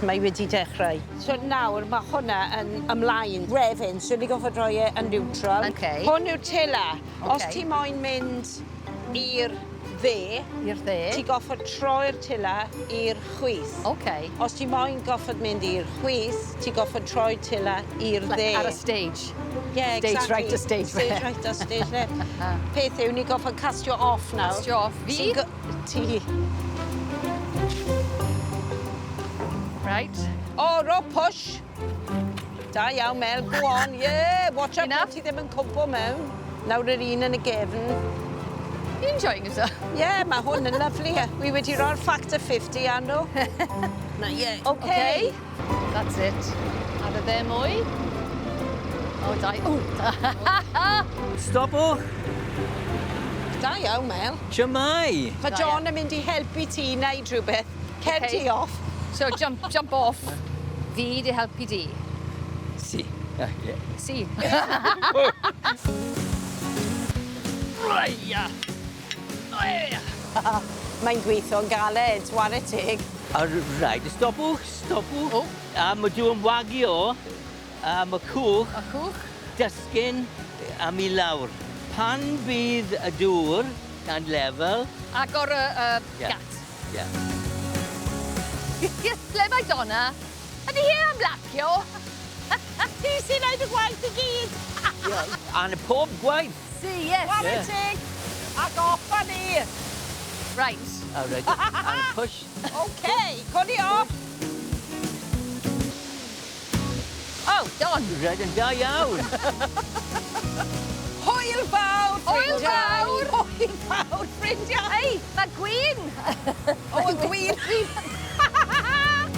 Mae wedi dechrau. So nawr mae hwnna yn ymlaen. Revving, so ni gorfod rhoi e yn neutral. Okay. Hwn yw'r tiller. Os Okay. ti moyn mynd i'r dde, I'r dde. ti gorfod troi'r tiller i'r chwith. Okay. Os ti moyn gorfod mynd i'r chwith, ti gorfod troi tiller i'r Like dde. ar y stage. Yeah, Stage exactly. right to stage Stage left. right a stage left. Peth yw, ni gorfod castio off nawr. Castio off. Fi? Ti'n Ti. Right. O, ro push. Da iawn, Mel, go on. Yeah, watch out Enough? bod ti ddim yn cwmpo mewn. Nawr yr un yn y gefn. You enjoying yourself? Yeah, mae hwn yn lyfli. Wi wedi roi'r factor 50 arno. Na, yeah. Okay. That's it. Ar y dde mwy. O, da. O, da. Stopwch! Da iawn, Mel. Shwmae! Mae Da John iawn. yn mynd i helpu ti wneud rhywbeth. Cer Okay. ti off. So, jump, jump off. Fi di helpu di. Si. Ah, ie. Si. Reia! Reia! Mae'n gweithio'n galed, ware teg. A rhaid, stopwch, stopwch. O. A mae dwi'n wagio, a mae cwch A cwch. dysgyn am i lawr. Pan bydd y dŵr yn lefel... Agor y Ie. gat. Ie. Ble mae Donna? Ydy hi am lapio? Ti sy'n neud y gwaith i gyd. A'n pob gwaith. Si, yes. Ware Ie. teg. Ac off â ni. Right. A rhaid, a'n push. Okay, codi off. Oh, done. Rhaid yn da iawn. Hwyl fawr, Hwyl ffrindiau. fawr. Hwyl fawr, ffrindiau. Ei, mae gwin. O, y gwin.